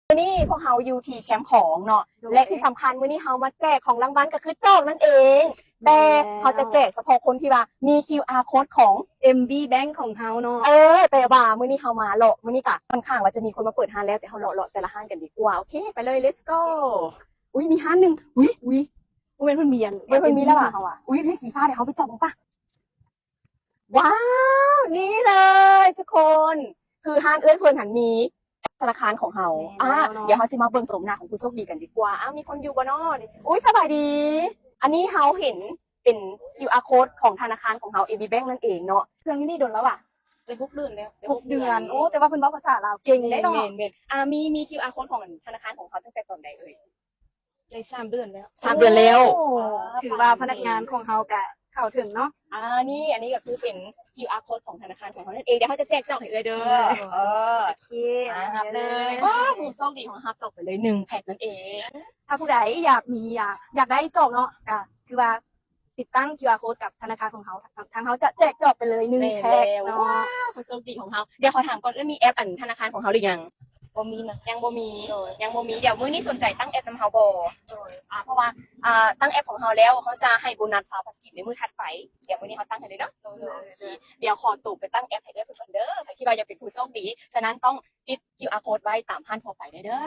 ມື້ນີ້ພວກເຮົາຢູ່ທີ່ແຄມຂອງເນາະ ແລະທີ່ສຳຄັນມື້ນີ້ເຮົາມາແຈກຂອງລາງວັນກໍຄືຈອກນັ້ນເອງ ແຕ່ເຮົາຈະແຈກສະເພາະຄົນທີ່ວ່າມີຄິວອາໂຄດຂອງ ເອັມບີ Bank ຂອງເຮົາເນາະ. ເອີ ແປວ່າມື້ນີ້ເຮົາມາເລາະ ມື້ນີ້ກະຂ້ອນຂ້າງວ່າຈະມີຄົນມາເປີດຮ້ານແລ້ວ ແຕ່ເຮົາເລາະໆແຕ່ລະຮ້ານກັນດີກວ່າ. ໂອເຄ ໄປເລີຍ let's go. ອຸ້ຍ ມີຮ້ານໜຶ່ງ ອຸ້ຍ ອຸ້ຍ ບໍ່ແມ່ນເພິ່ນມີອັນ ບໍ່ແມ່ນເພິ່ນມີແລ້ວຫວາ? ອຸ້ຍ ເປັນສີຟ້າ ດຽວເຮົາໄປສ່ອງເບິ່ງປະ. ວ້າວ ນີ້ເລີຍທຸກຄົນ ຄືຮ້ານເອື້ອຍເພິ່ນຫັ້ນມີທະນາຄານຂອງເຮົາ. ອາ ດຽວເຮົາຊິມາເບິ່ງໂສມໜ້າຂອງຜູ້ໂຊກດີກັນດີກວ່າ. ອ້າວ ມີຄົນຢູ່ບໍ່ນໍ? ອຸ້ຍ ສະບາຍດີ. ອັນນີ້ເຮົາເຫັນເປັນຄິວອາໂຄດຂອງທະນາຄານຂອງເຮົາ ເອບີ Bank ນັ້ນເອງເນາະ. ເຄື່ອງຢູ່ນີ້ດົນແລ້ວຫວາ? ໄດ້ຫົກເດືອນແລ້ວ. ຫົກເດືອນ. ໂອ້ ແຕ່ວ່າເພິ່ນເວົ້າພາສາລາວເກັ່ງເດ້ເນາະ. ແມ່ນໆ. ອາ ມີ ມີຄິວອາໂຄດຂອງທະນາຄານຂອງເຮົາຕັ້ງແຕ່ຕອນໃດເອີຍ? ໄດ້ສາມເດືອນແລ້ວ. ສາມເດືອນແລ້ວ. ໂອ້ ຖືວ່າພະນັກງານຂອງເຮົາກະເຂົ້າເຖິງເນາະ. ອາ ນີ້ ອັນນີ້ກໍຄືເປັນຄິວອາໂຄດຂອງທະນາຄານຂອງເຮົານັ້ນເອງ. ດຽວເຮົາຈະແຈກຈອກໃຫ້ເອື້ອຍເດີ. ເອີ ໂອເຄ ອ່າ ຮັບເລີຍ. ວ້າວ ຜູ້ໂຊກດີຂອງເຮົາຮັບຈອກໄປເລີຍໜຶ່ງແພັກນັ້ນເອງ. ຖ້າຜູ້ໃດຢາກມີ ຢາກ ຢາກໄດ້ຈອກເນາະ ກໍຄືວ່າຕິດຕັ້ງຄິວອາໂຄດກັບທະນາຄານຂອງເຮົາ ທາງ ທາງເຮົາຈະແຈກຈອກໄປເລີຍໜຶ່ງແພັກເນາະ. ວ້າວ ຜູ້ໂຊກດີຂອງເຮົາ. ດຽວຂໍຖາມກ່ອນ ເອື້ອຍມີແອັບອັນທະນາຄານຂອງເຮົາຫຼືຍັງ? ບໍ່ມີນະ. ຍັງບໍ່ມີ. ໂດຍ ຍັງບໍ່ມີ. ດຽວມື້ນີ້ສົນໃຈຕັ້ງແອັບນຳເຮົາບໍ່? ໂດຍ ອາ ເພາະວ່າ ອາ ຕັ້ງແອັບຂອງເຮົາແລ້ວ ເຮົາຈະໃຫ້ໂບນັດຊາວພັນກີບໃນມື້ຖັດໄປ. ດຽວມື້ນີ້ເຮົາຕັ້ງໃຫ້ເລີຍເນາະ. ໂດຍ ໂດຍ ໂອເຄ. ດຽວຂໍໂຕໄປຕັ້ງແອັບໃຫ້ເອື້ອຍເພິ່ນກ່ອນເດີ ໃຜທີ່ວ່າຢາກເປັນຜູ້ໂຊກດີ. ສະນັ້ນຕ້ອງຕິດຄິວອາໂຄດໄວ້ຕາມຮ້ານທົ່ວໄປເດີ.